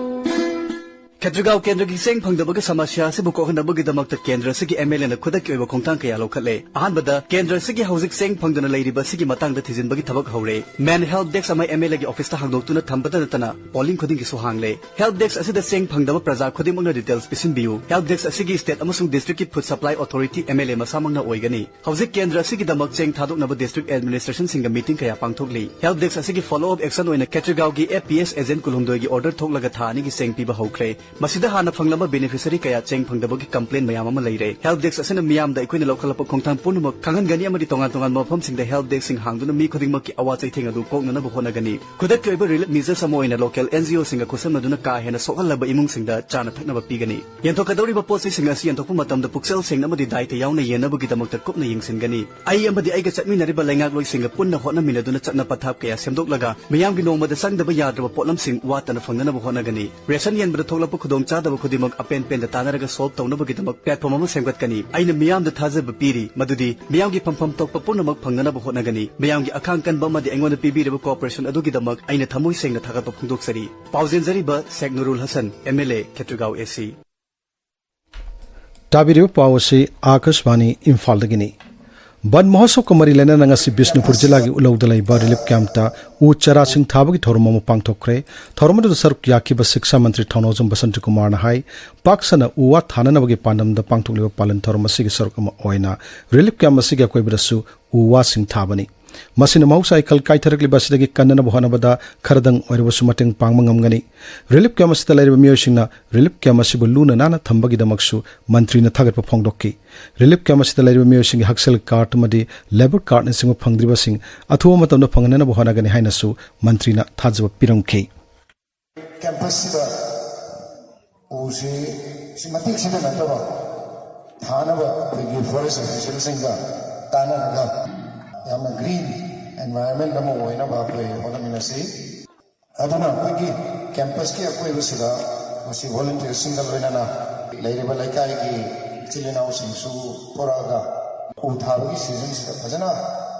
ꯈꯦꯇ꯭ꯔꯤꯒꯥꯎ ꯀꯦꯟꯗ꯭ꯔꯒꯤ ꯆꯦꯡ ꯐꯪꯗꯕꯒꯤ ꯁꯃꯁ꯭ꯌꯥ ꯑꯁꯤꯕꯨ ꯀꯣꯛꯍꯟꯅꯕꯒꯤꯗꯃꯛꯇ ꯀꯦꯟꯗ꯭ꯔ ꯑꯁꯤꯒꯤ ꯑꯦꯝ ꯑꯦꯜ ꯑꯦꯅ ꯈꯨꯗꯛꯀꯤ ꯑꯣꯏꯕ ꯈꯣꯡꯊꯥꯡ ꯀꯌꯥ ꯂꯧꯈꯠꯂꯦ꯫ ꯑꯍꯥꯟꯕꯗ, ꯀꯦꯟꯗ꯭ꯔ ꯑꯁꯤꯒꯤ ꯍꯧꯖꯤꯛ ꯆꯦꯡ ꯐꯪꯗꯅ ꯂꯩꯔꯤꯕ ꯑꯁꯤꯒꯤ ꯃꯇꯥꯡꯗ ꯊꯤꯖꯤꯟꯕꯒꯤ ꯊꯕꯛ ꯍꯧꯔꯦ꯫ ꯃꯦꯟ ꯍꯦꯜꯞ ꯗꯦꯁ꯭ꯛ ꯑꯃ ꯑꯦꯝ ꯑꯦꯜ ꯑꯦꯒꯤ ꯑꯣꯐꯤꯁꯇ ꯍꯥꯡꯗꯣꯛꯇꯨꯅ ꯊꯝꯕꯇ ꯅꯠꯇꯅ ꯄꯣꯂꯤꯡ ꯈꯨꯗꯤꯡꯒꯤꯁꯨ ꯍꯥꯡꯂꯦ꯫ ꯍꯦꯜꯞ ꯗꯦꯁ꯭ꯛ ꯑꯁꯤꯗ ꯆꯦꯡ ꯐꯪꯗꯕ ꯄ꯭ꯔꯖꯥ ꯈꯨꯗꯤꯡꯃꯛꯅ ꯗꯤꯇꯦꯜꯁ ꯄꯤꯁꯤꯟꯕꯤꯌꯨ꯫ ꯍꯦꯜꯞ ꯗꯦꯁ꯭ꯛ ꯑꯁꯤꯒꯤ ꯁ꯭ꯇꯦꯠ ꯑꯃꯁꯨꯡ ꯗꯤꯁꯇ꯭ꯔꯤꯛꯀꯤ food supply authority, M L A, ꯃꯁꯥꯃꯛꯅ ꯑꯣꯏꯒꯅꯤ꯫ ꯍꯧꯖꯤꯛ ꯀꯦꯟꯗ꯭ꯔ ꯑꯁꯤꯒꯤꯗꯃꯛ ꯆꯦꯡ ꯊꯥꯗꯣꯛꯅꯕ ꯗꯤꯁꯇ꯭ꯔꯤꯛ ꯑꯦꯗꯃꯤꯅꯤꯁꯇ꯭ꯔꯦꯁꯟꯁꯤꯡꯒ ꯃꯤꯇꯤꯡ ꯀꯌꯥ ꯄꯥꯡꯊꯣꯛꯂꯤ꯫ ꯍꯦꯜꯞ ꯗꯦꯁ꯭ꯛ ꯑꯁꯤꯒꯤ ꯐꯣꯂꯣ ꯑꯞ ꯑꯦꯛꯁꯟ ꯑꯣꯏꯅ ꯈꯦꯇ꯭ꯔꯤꯒꯥꯎꯒꯤ ꯑꯦꯐ ꯄꯤ ꯑꯦꯁ ꯑꯦꯖꯦꯟꯠ ꯀꯨꯟꯍꯨꯝꯗꯣꯏꯒꯤ ꯑꯣꯔꯗꯔ ꯊꯣꯛꯂꯒ ꯊꯥ ꯑꯅꯤꯒꯤ ꯆꯦꯡ ꯄꯤꯕ ꯍꯧꯈ꯭ꯔꯦ꯫ ꯃꯁꯤꯗ ꯍꯥꯟꯅ ꯐꯪꯂꯝꯕ ꯕꯦꯅꯤꯐꯤꯁꯔꯤ ꯀꯌꯥ ꯆꯦꯡ ꯐꯪꯗꯕꯒꯤ ꯀꯝꯄ꯭ꯂꯦꯟ ꯃꯌꯥꯝ ꯑꯃ ꯂꯩꯔꯦ꯫ ꯍꯦꯜꯞ ꯗꯦꯁ꯭ꯛ ꯑꯁꯤꯅ ꯃꯤꯌꯥꯝꯗ ꯑꯩꯈꯣꯏꯅ ꯂꯧꯈꯠꯂꯛꯄ ꯈꯣꯡꯊꯥꯡ ꯄꯨꯝꯅꯃꯛ ꯈꯪꯍꯟꯒꯅꯤ ꯑꯃꯗꯤ ꯇꯣꯉꯥꯟ ꯇꯣꯉꯥꯟꯕ ꯃꯐꯝꯁꯤꯡꯗ ꯍꯦꯜꯞ ꯗꯦꯁ꯭ꯛꯁꯤꯡ ꯍꯥꯡꯗꯨꯅ ꯃꯤ ꯈꯨꯗꯤꯡꯃꯛꯀꯤ ꯑꯋꯥ ꯆꯩꯊꯦꯡ ꯑꯗꯨ ꯀꯣꯛꯅꯅꯕ ꯍꯣꯠꯅꯒꯅꯤ꯫ ꯈꯨꯗꯛꯀꯤ ꯑꯣꯏꯕ ꯔꯤꯂꯤꯐ ꯃꯤꯖꯔꯁ ꯑꯃ ꯑꯣꯏꯅ ꯂꯣꯀꯦꯜ ꯑꯦꯟ ꯖꯤ ꯑꯣꯁꯤꯡꯒ ꯈꯨꯠꯁꯝꯅꯗꯨꯅ ꯀꯥ ꯍꯦꯟꯅ ꯁꯣꯛꯍꯜꯂꯕ ꯏꯃꯨꯡꯁꯤꯡꯗ ꯆꯥꯅ ꯊꯛꯅꯕ ꯄꯤꯒꯅꯤ꯫ ꯌꯦꯟꯊꯣꯛꯀꯗꯧꯔꯤꯕ ꯄꯣꯠ ꯆꯩꯁꯤꯡ ꯑꯁꯤ ꯌꯦꯟꯊꯣꯛꯄ ꯃꯇꯝꯗ ꯄꯨꯛꯆꯦꯜ ꯁꯦꯡꯅ ꯑꯃꯗꯤ ꯗꯥꯏꯇ ꯌꯥꯎꯅ ꯌꯦꯟꯅꯕꯒꯤꯗꯃꯛꯇ ꯀꯨꯞꯅ ꯌꯦꯡꯁꯤꯟꯒꯅꯤ꯫ ꯑꯩ ꯑꯃꯗꯤ ꯑꯩꯒ ꯆꯠꯃꯤꯟꯅꯔꯤꯕ ꯂꯩꯉꯥꯛꯂꯣꯏꯁꯤꯡꯒ ꯄꯨꯟꯅ ꯍꯣꯠꯅꯃꯤꯟꯅꯗꯨꯅ ꯆꯠꯅ ꯄꯊꯥꯞ ꯀꯌꯥ ꯁꯦꯝꯗꯣꯛꯂꯒ ꯃꯤꯌꯥꯝꯒꯤ ꯅꯣꯡꯃꯗ ꯆꯪꯗꯕ ꯌꯥꯗ꯭ꯔꯕ ꯄꯣꯠꯂꯝꯁꯤꯡ ꯋꯥꯠꯇꯅ ꯐꯪꯅꯅꯕ ꯍꯣꯠꯅꯒꯅꯤ꯫ ꯔꯦꯁꯟ ꯌꯦꯟꯕꯗ ꯊꯣꯛꯂꯛꯄ ꯈꯨꯗꯣꯡꯆꯥꯗꯕ ꯈꯨꯗꯤꯡꯃꯛ ꯑꯄꯦꯟ ꯄꯦꯟꯗ ꯇꯥꯟꯅꯔꯒ ꯁꯣꯜꯚ ꯇꯧꯅꯕꯒꯤꯗꯃꯛ ꯄ꯭ꯂꯦꯠꯐꯣꯔꯝ ꯑꯃ ꯁꯦꯝꯒꯠꯀꯅꯤ꯫ ꯑꯩꯅ ꯃꯤꯌꯥꯝꯗ ꯊꯥꯖꯕ ꯄꯤꯔꯤ ꯃꯗꯨꯗꯤ ꯃꯤꯌꯥꯝꯒꯤ ꯐꯪꯐꯝ ꯊꯣꯛꯄ ꯄꯨꯝꯅꯃꯛ ꯐꯪꯅꯅꯕ ꯍꯣꯠꯅꯒꯅꯤ꯫ ꯃꯤꯌꯥꯝꯒꯤ ꯑꯈꯥꯡ ꯀꯟꯕ ꯑꯃꯗꯤ ꯑꯩꯉꯣꯟꯗ ꯄꯤꯕꯤꯔꯤꯕ ꯀꯣꯑꯣꯄꯔꯦꯁꯟ ꯑꯗꯨꯒꯤꯗꯃꯛ ꯑꯩꯅ ꯊꯃꯣꯏ ꯁꯦꯡꯅ ꯊꯥꯒꯠꯄ ꯐꯣꯡꯗꯣꯛꯆꯔꯤ꯫ ꯄꯥꯎꯖꯦꯟꯖꯔꯤꯕ ꯁꯦꯛ ꯅꯨꯔꯨꯜ ꯍꯁꯟ, ꯑꯦꯝ ꯑꯦꯜ ꯑꯦ, ꯈꯦꯇ꯭ꯔꯤꯒꯥꯎ ꯑꯦ ꯁꯤ꯫ ꯇꯥꯕꯤꯔꯤꯕ ꯄꯥꯎ ꯑꯁꯤ ꯑꯥꯀꯥꯁꯕꯥꯅꯤ ꯏꯝꯐꯥꯜꯗꯒꯤꯅꯤ꯫ ꯕꯟ ꯃꯍꯣꯠꯁꯕꯀ ꯃꯔꯤ ꯂꯩꯅꯅ ꯉꯁꯤ ꯕꯤꯁꯅꯨꯄꯨꯔ ꯖꯤꯂꯥꯒꯤ ꯎꯂꯧꯗ ꯂꯩꯕ ꯔꯤꯂꯤꯐ ꯀꯦꯝꯞꯇ ꯎ ꯆꯥꯔꯥꯁꯤꯡ ꯊꯥꯕꯒꯤ ꯊꯧꯔꯝ ꯑꯃ ꯄꯥꯡꯊꯣꯛꯈ꯭ꯔꯦ꯫ ꯊꯧꯔꯝ ꯑꯗꯨꯗ ꯁꯔꯨꯛ ꯌꯥꯈꯤꯕ ꯁꯤꯛꯁꯥ ꯃꯟꯇ꯭ꯔꯤ ꯊꯧꯅꯥꯎꯖꯝ ꯕꯁꯟꯇ ꯀꯨꯃꯥꯔꯅ ꯍꯥꯏ, ꯄꯥꯛ ꯁꯟꯅ ꯎ ꯋꯥ ꯊꯥꯅꯅꯕꯒꯤ ꯄꯥꯟꯗꯝꯗ ꯄꯥꯡꯊꯣꯛꯂꯤꯕ ꯄꯥꯂꯟ ꯊꯧꯔꯝ ꯑꯁꯤꯒꯤ ꯁꯔꯨꯛ ꯑꯃ ꯑꯣꯏꯅ ꯔꯤꯂꯤꯐ ꯀꯦꯝꯞ ꯑꯁꯤꯒꯤ ꯑꯀꯣꯏꯕꯗꯁꯨ ꯎ ꯋꯥꯁꯤꯡ ꯊꯥꯕꯅꯤ꯫ ꯃꯁꯤꯅ ꯃꯍꯧꯁꯥ ꯏꯀꯜ ꯀꯥꯏꯊꯔꯛꯂꯤꯕ ꯑꯁꯤꯗꯒꯤ ꯀꯟꯅꯅꯕ ꯍꯣꯠꯅꯕꯗ ꯈꯔꯗꯪ ꯑꯣꯏꯔꯕꯁꯨ ꯃꯇꯦꯡ ꯄꯥꯡꯕ ꯉꯝꯒꯅꯤ꯫ ꯔꯤꯂꯤꯐ ꯀꯦꯝꯞ ꯑꯁꯤꯗ ꯂꯩꯔꯤꯕ ꯃꯤꯑꯣꯏꯁꯤꯡꯅ ꯔꯤꯂꯤꯐ ꯀꯦꯝꯞ ꯑꯁꯤꯕꯨ ꯂꯨꯅ ꯅꯥꯟꯅ ꯊꯝꯕꯒꯤꯗꯃꯛꯁꯨ ꯃꯟꯇ꯭ꯔꯤꯅ ꯊꯥꯒꯠꯄ ꯐꯣꯡꯗꯣꯛꯈꯤ꯫ ꯔꯤꯂꯤꯐ ꯀꯦꯝꯞ ꯑꯁꯤꯗ ꯂꯩꯔꯤꯕ ꯃꯤꯑꯣꯏꯁꯤꯡꯒꯤ ꯍꯛꯁꯦꯜ ꯀꯥꯔꯗ ꯑꯃꯗꯤ ꯂꯦꯕꯔ ꯀꯥꯔꯗꯅꯆꯤꯡꯕ ꯐꯪꯗ꯭ꯔꯤꯕꯁꯤꯡ ꯑꯊꯨꯕ ꯃꯇꯝꯗ ꯐꯪꯍꯟꯅꯕ ꯍꯣꯠꯅꯒꯅꯤ ꯍꯥꯏꯅꯁꯨ ꯃꯟꯇ꯭ꯔꯤꯅ ꯊꯥꯖꯕ ꯄꯤꯔꯝꯈꯤ꯫ ꯀꯦꯝꯄꯁꯁꯤꯗ ꯎꯁꯤ ꯁꯤ ꯃꯇꯦꯛꯁꯤꯗ ꯅꯠꯇꯕ ꯊꯥꯅꯕ ꯑꯩꯈꯣꯏꯒꯤ ꯐꯣꯔꯦꯁ ꯑꯣꯐꯤꯁꯤꯌꯦꯜꯁꯤꯡꯒ ꯇꯥꯟꯅꯔꯒ ꯌꯥꯝꯅ ꯒ꯭ꯔꯤꯟ ꯑꯦꯟꯚꯥꯏꯔꯟꯃꯦꯟ ꯑꯃ ꯑꯣꯏꯅꯕ ꯑꯩꯈꯣꯏ ꯍꯣꯠꯅꯃꯤꯟꯅꯁꯤ꯫ ꯑꯗꯨꯅ ꯑꯩꯈꯣꯏꯒꯤ ꯀꯦꯝꯄꯁꯀꯤ ꯑꯀꯣꯏꯕꯁꯤꯗ ꯃꯁꯤ ꯚꯣꯂꯨꯟꯇꯤꯌꯔꯁꯤꯡꯒ ꯂꯣꯏꯅꯅ ꯂꯩꯔꯤꯕ ꯂꯩꯀꯥꯏꯒꯤ ꯏꯆꯤꯜ ꯏꯅꯥꯎꯁꯤꯡꯁꯨ ꯄꯨꯔꯛꯑꯒ ꯎ ꯊꯥꯕꯒꯤ ꯁꯤꯖꯟꯁꯤꯗ ꯐꯖꯅ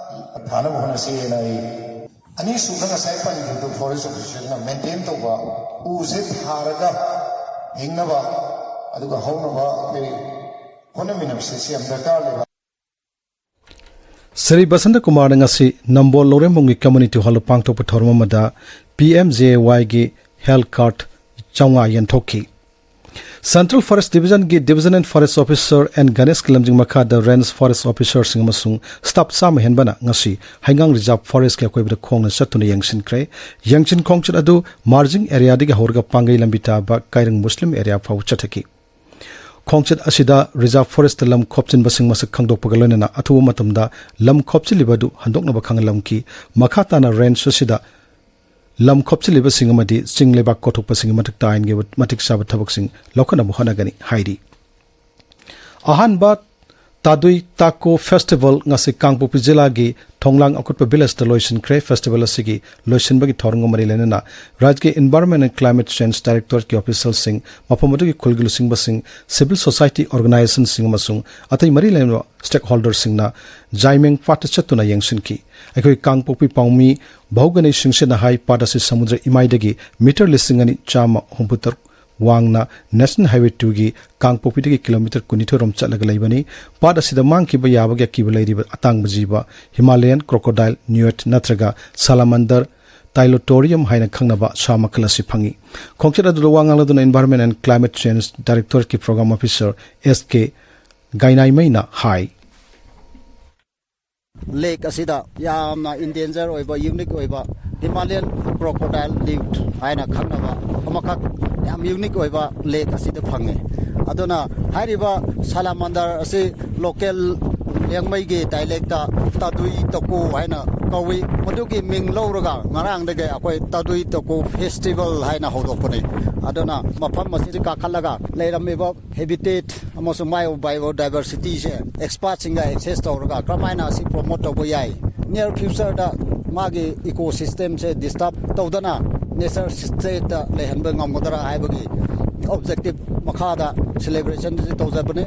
ꯊꯥꯅꯕ ꯍꯣꯠꯅꯁꯤ ꯍꯥꯏꯅ ꯑꯩ ꯑꯅꯤꯁꯨꯕ ꯉꯁꯥꯏ ꯄꯟꯈꯤꯕꯗꯨ ꯐꯣꯔꯦꯁ ꯑꯣꯐꯤꯁꯤꯌꯦꯜꯅ ꯃꯦꯟꯇꯦꯟ ꯇꯧꯕ ꯎꯁꯦ ꯊꯥꯔꯒ ꯍꯤꯡꯅꯕ ꯑꯗꯨꯒ ꯍꯧꯅꯕ ꯑꯩꯈꯣꯏ ꯍꯣꯠꯅꯃꯤꯟꯅꯕꯁꯦ ꯁꯤ ꯌꯥꯝ ꯗꯔꯀꯥꯔ ꯂꯩꯕ꯫ ꯁ꯭ꯔꯤ ꯕꯁꯟꯇ ꯀꯨꯃꯥꯔꯅ ꯉꯁꯤ ꯅꯝꯕꯣꯜ ꯂꯧꯔꯦꯝꯕꯝꯒꯤ ꯀꯝꯃ꯭ꯌꯨꯅꯤꯇꯤ ꯍꯣꯜꯗ ꯄꯥꯡꯊꯣꯛꯄ ꯊꯧꯔꯝ ꯑꯃꯗ ꯄꯤ ꯑꯦꯝ ꯖꯦ ꯑꯦ ꯋꯥꯏꯒꯤ ꯍꯦꯜꯊ ꯀꯥꯔꯗ ꯆꯥꯝꯃꯉꯥ ꯌꯦꯟꯊꯣꯛꯈꯤ꯫ ꯁꯦꯟꯇ꯭ꯔꯦꯜ ꯐꯣꯔꯦꯁ ꯗꯤꯕꯤꯖꯟꯒꯤ ꯗꯤꯕꯤꯖꯅꯦꯜ ꯐꯣꯔꯦꯁ ꯑꯣꯐꯤꯁꯥꯔ ꯑꯦꯟ ꯒꯅꯦꯁꯀꯤ ꯂꯝꯖꯤꯡ ꯃꯈꯥꯗ ꯔꯦꯟꯖ ꯐꯣꯔꯦꯁ ꯑꯣꯐꯤꯁꯥꯔꯁꯤꯡ ꯑꯃꯁꯨꯡ ꯁ꯭ꯇꯥꯐ ꯆꯥꯝꯃ ꯍꯦꯟꯕꯅ ꯉꯁꯤ ꯍꯩꯉꯥꯡ ꯔꯤꯖꯥꯔꯚ ꯐꯣꯔꯦꯁꯀꯤ ꯑꯀꯣꯏꯕꯗ ꯈꯣꯡꯅ ꯆꯠꯇꯨꯅ ꯌꯦꯡꯁꯤꯟꯈ꯭ꯔꯦ꯫ ꯌꯦꯡꯁꯤꯟ ꯈꯣꯡꯆꯠ ꯑꯗꯨ ꯃꯥꯔꯖꯤꯡ ꯑꯦꯔꯤꯌꯥꯗꯒꯤ ꯍꯧꯔꯒ ꯄꯥꯡꯒꯩ ꯂꯝꯕꯤ ꯇꯥꯕ ꯀꯥꯏꯔꯪ ꯃꯨꯁꯂꯤꯝ ꯑꯦꯔꯤꯌꯥ ꯐꯥꯎꯕ ꯆꯠꯊꯈꯤ꯫ ꯈꯣꯡꯆꯠ ꯑꯁꯤꯗ ꯔꯤꯖꯥꯔꯚ ꯐꯣꯔꯦꯁꯇ ꯂꯝ ꯈꯣꯞꯆꯤꯟꯕꯁꯤꯡ ꯃꯁꯛ ꯈꯪꯗꯣꯛꯄꯒ ꯂꯣꯏꯅꯅ ꯑꯊꯨꯕ ꯃꯇꯝꯗ ꯂꯝ ꯈꯣꯞꯆꯤꯜꯂꯤꯕ ꯑꯗꯨ ꯍꯟꯗꯣꯛꯅꯕ ꯈꯪꯍꯜꯂꯝꯈꯤ꯫ ꯃꯈꯥ ꯇꯥꯅ ꯔꯦꯟꯖ ꯑꯁꯤꯗ ꯂꯝ ꯈꯣꯞꯆꯤꯜꯂꯤꯕꯁꯤꯡ ꯑꯃꯗꯤ ꯆꯤꯡ ꯂꯩꯕꯥꯛ ꯀꯣꯊꯣꯛꯄꯁꯤꯡꯒꯤ ꯃꯊꯛꯇ ꯑꯥꯏꯟꯒꯤ ꯑꯣꯏꯕ ꯃꯇꯤꯛ ꯆꯥꯕ ꯊꯕꯛꯁꯤꯡ ꯂꯧꯈꯠꯅꯕ ꯍꯣꯠꯅꯒꯅꯤ ꯍꯥꯏꯔꯤ꯫ ꯑꯍꯥꯟꯕ ꯇꯥꯗꯨꯏ ꯇꯥꯀꯣ ꯐꯦꯁꯇꯤꯚꯦꯜ ꯉꯁꯤ ꯀꯥꯡꯄꯣꯛꯄꯤ ꯖꯤꯂꯥꯒꯤ ꯊꯣꯡꯂꯥꯡ ꯑꯀꯨꯠꯄ ꯚꯤꯂꯦꯖꯇ ꯂꯣꯏꯁꯤꯟꯈ꯭ꯔꯦ꯫ ꯐꯦꯁꯇꯤꯚꯦꯜ ꯑꯁꯤꯒꯤ ꯂꯣꯏꯁꯤꯟꯕꯒꯤ ꯊꯧꯔꯝꯒ ꯃꯔꯤ ꯂꯩꯅꯅ ꯔꯥꯖ꯭ꯌꯒꯤ ꯏꯟꯚꯥꯏꯔꯣꯟꯃꯦꯟ ꯑꯦꯟ ꯀ꯭ꯂꯥꯏꯃꯦꯠ ꯆꯦꯟꯖ ꯗꯥꯏꯔꯦꯛꯇꯣꯔꯦꯠꯀꯤ ꯑꯣꯐꯤꯁꯤꯌꯦꯜꯁꯤꯡ, ꯃꯐꯝ ꯑꯗꯨꯒꯤ ꯈꯨꯜꯒꯤ ꯂꯨꯆꯤꯡꯕꯁꯤꯡ, ꯁꯤꯚꯤꯜ ꯁꯣꯁꯥꯏꯇꯤ ꯑꯣꯔꯒꯅꯥꯏꯖꯦꯁꯟꯁꯤꯡ ꯑꯃꯁꯨꯡ ꯑꯇꯩ ꯃꯔꯤ ꯂꯩꯅꯕ ꯁ꯭ꯇꯦꯛꯍꯣꯜꯗꯔꯁꯤꯡꯅ ꯖꯥꯏꯃꯦꯡ ꯄꯥꯠꯇ ꯆꯠꯇꯨꯅ ꯌꯦꯡꯁꯤꯟꯈꯤ꯫ ꯑꯩꯈꯣꯏ ꯀꯥꯡꯄꯣꯛꯄꯤ ꯄꯥꯎꯃꯤ ꯚꯧꯒꯅꯩ ꯁꯤꯡꯁꯤꯠꯅ ꯍꯥꯏ, ꯄꯥꯠ ꯑꯁꯤ ꯁꯃꯨꯗ꯭ꯔ ꯏꯃꯥꯏꯗꯒꯤ ꯃꯤꯇꯔ ꯂꯤꯁꯤꯡ ꯑꯅꯤ ꯆꯥꯝꯃ ꯍꯨꯝꯐꯨ ꯇꯔꯨꯛ ꯋꯥꯡꯅ ꯅꯦꯁꯅꯦꯜ ꯍꯥꯏꯋꯦ ꯇꯨꯒꯤ ꯀꯥꯡꯄꯣꯛꯄꯤꯗꯒꯤ ꯀꯤꯂꯣꯃꯤꯇꯔ ꯀꯨꯟꯅꯤꯊꯣꯏ ꯔꯣꯝ ꯆꯠꯂꯒ ꯂꯩꯕꯅꯤ꯫ ꯄꯥꯠ ꯑꯁꯤꯗ ꯃꯥꯡꯈꯤꯕ ꯌꯥꯕꯒꯤ ꯑꯀꯤꯕ ꯂꯩꯔꯤꯕ ꯑꯇꯥꯡꯕ ꯖꯤꯕ ꯍꯤꯃꯥꯂꯌꯟ ꯀ꯭ꯔꯣꯀꯣꯗꯥꯏꯜ, ꯅ꯭ꯌꯨꯏꯠ ꯅꯠꯇ꯭ꯔꯒ ꯁꯥꯂꯥꯃꯟꯗꯔ ꯇꯥꯏꯂꯣꯇꯣꯔꯤꯌꯝ ꯍꯥꯏꯅ ꯈꯪꯅꯕ ꯁꯥ ꯃꯈꯜ ꯑꯁꯤ ꯐꯪꯏ꯫ ꯈꯣꯡꯆꯠ ꯑꯗꯨꯗ ꯋꯥ ꯉꯥꯡꯂꯗꯨꯅ ꯏꯟꯚꯥꯏꯔꯣꯟꯃꯦꯟ ꯑꯦꯟ ꯀ꯭ꯂꯥꯏꯃꯦꯠ ꯆꯦꯟꯖ ꯗꯥꯏꯔꯦꯛꯇꯣꯔꯦꯠꯀꯤ ꯄ꯭ꯔꯣꯒ꯭ꯔꯥꯝ ꯑꯣꯐꯤꯁꯥꯔ ꯑꯦꯁ ꯀꯦ ꯒꯥꯏꯅꯥꯏꯃꯩꯅ ꯍꯥꯏ꯫ ꯂꯦꯛ ꯑꯁꯤꯗ ꯌꯥꯝꯅ ꯏꯟꯗꯦꯟꯖꯔ ꯑꯣꯏꯕ, ꯌꯨꯅꯤꯛ ꯑꯣꯏꯕ ꯍꯤꯃꯥꯂꯌꯟ ꯀ꯭ꯔꯣꯀꯣꯗꯥꯏꯜ ꯅ꯭ꯌꯨꯏꯠ ꯍꯥꯏꯅ ꯈꯪꯅꯕ ꯑꯃꯈꯛ ꯌꯥꯝ ꯌꯨꯅꯤꯛ ꯑꯣꯏꯕ ꯂꯦꯛ ꯑꯁꯤꯗ ꯐꯪꯉꯤ꯫ ꯑꯗꯨꯅ ꯍꯥꯏꯔꯤꯕ ꯁꯥꯂꯥꯃꯟꯗꯔ ꯑꯁꯤ ꯂꯣꯀꯦꯜ ꯂꯤꯌꯥꯡꯃꯩꯒꯤ ꯗꯥꯏꯂꯦꯛꯇ ꯇꯥꯗꯨꯏ ꯇꯀꯣ ꯍꯥꯏꯅ ꯀꯧꯏ꯫ ꯃꯗꯨꯒꯤ ꯃꯤꯡ ꯂꯧꯔꯒ ꯉꯔꯥꯡꯗꯒꯤ ꯑꯩꯈꯣꯏ ꯇꯥꯗꯨꯏ ꯇꯀꯣ ꯐꯦꯁꯇꯤꯚꯦꯜ ꯍꯥꯏꯅ ꯍꯧꯗꯣꯛꯄꯅꯤ꯫ ꯑꯗꯨꯅ ꯃꯐꯝ ꯑꯁꯤꯗ ꯀꯥꯈꯠꯂꯒ ꯂꯩꯔꯝꯃꯤꯕ ꯍꯦꯕꯤꯇꯦꯠ ꯑꯃꯁꯨꯡ ꯃꯥꯏ ꯕꯥꯏꯑꯣꯗꯥꯏꯕꯔꯁꯤꯇꯤꯁꯦ ꯑꯦꯛꯁꯄꯥꯔꯠꯁꯤꯡꯒ ꯑꯦꯛꯁꯦꯁ ꯇꯧꯔꯒ ꯀꯔꯝꯍꯥꯏꯅ ꯑꯁꯤ ꯄ꯭ꯔꯣꯃꯣꯠ ꯇꯧꯕ ꯌꯥꯏ, ꯅꯤꯌꯔ ꯐ꯭ꯌꯨꯆꯔꯗ ꯃꯥꯒꯤ ꯏꯀꯣ ꯁꯤꯁꯇꯦꯝꯁꯦ ꯗꯤꯁꯇꯔꯕ ꯇꯧꯗꯅ ꯅꯦꯆꯔ ꯁ꯭ꯇꯦꯠꯇ ꯂꯩꯍꯟꯕ ꯉꯝꯒꯗ꯭ꯔꯥ ꯍꯥꯏꯕꯒꯤ ꯑꯣꯕꯖꯦꯛꯇꯤꯚ ꯃꯈꯥꯗ ꯁꯦꯂꯦꯕ꯭ꯔꯦꯁꯟꯁꯤ ꯇꯧꯖꯕꯅꯤ꯫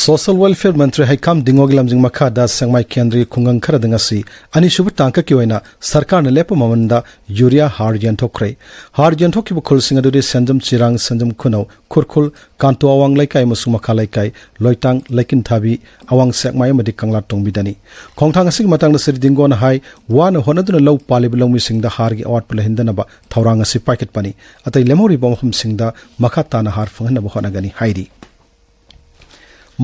ꯁꯣꯁꯤꯌꯦꯜ ꯋꯦꯜꯐꯤꯌꯔ ꯃꯟꯇ꯭ꯔꯤ ꯍꯩꯈꯥꯝ ꯗꯤꯡꯒꯣꯒꯤ ꯂꯝꯖꯤꯡ ꯃꯈꯥꯗ ꯁꯦꯛꯃꯥꯏ ꯀꯦꯟꯗ꯭ꯔꯒꯤ ꯈꯨꯡꯒꯪ ꯈꯔꯗ ꯉꯁꯤ ꯑꯅꯤꯁꯨꯕ ꯇꯥꯡꯀꯛꯀꯤ ꯑꯣꯏꯅ ꯁꯔꯀꯥꯔꯅ ꯂꯦꯞꯄ ꯃꯃꯜꯗ ꯌꯨꯔꯤꯌꯥ ꯍꯥꯔ ꯌꯦꯟꯊꯣꯛꯈ꯭ꯔꯦ꯫ ꯍꯥꯔ ꯌꯦꯟꯊꯣꯛꯈꯤꯕ ꯈꯨꯜꯁꯤꯡ ꯑꯗꯨꯗꯤ ꯁꯦꯟꯖꯝ ꯆꯤꯔꯥꯡ, ꯁꯦꯟꯖꯝ ꯈꯨꯅꯧ, ꯈꯨꯔꯈꯨꯜ, ꯀꯥꯟꯇꯣ ꯑꯋꯥꯡ ꯂꯩꯀꯥꯏ ꯑꯃꯁꯨꯡ ꯃꯈꯥ ꯂꯩꯀꯥꯏ, ꯂꯣꯏꯇꯥꯡ, ꯂꯩꯀꯤꯟꯊꯥꯕꯤ, ꯑꯋꯥꯡ ꯁꯦꯛꯃꯥꯏ ꯑꯃꯗꯤ ꯀꯪꯂꯥ ꯇꯣꯡꯕꯤꯗꯅꯤ꯫ ꯈꯣꯡꯊꯥꯡ ꯑꯁꯤꯒꯤ ꯃꯇꯥꯡꯗ ꯁ꯭ꯔꯤ ꯗꯤꯡꯒꯣꯅ ꯍꯥꯏ, ꯋꯥꯅ ꯍꯣꯠꯅꯗꯨꯅ ꯂꯧ ꯄꯥꯜꯂꯤꯕ ꯂꯧꯃꯤꯁꯤꯡꯗ ꯍꯥꯔꯒꯤ ꯑꯋꯥꯠꯄ ꯂꯩꯍꯟꯗꯅꯕ ꯊꯧꯔꯥꯡ ꯑꯁꯤ ꯄꯥꯏꯈꯠꯄꯅꯤ꯫ ꯑꯇꯩ ꯂꯦꯝꯍꯧꯔꯤꯕ ꯃꯐꯝꯁꯤꯡꯗ ꯃꯈꯥ ꯇꯥꯅ ꯍꯥꯔ ꯐꯪꯍꯟꯅꯕ ꯍꯣꯠꯅꯒꯅꯤ ꯍꯥꯏꯔꯤ꯫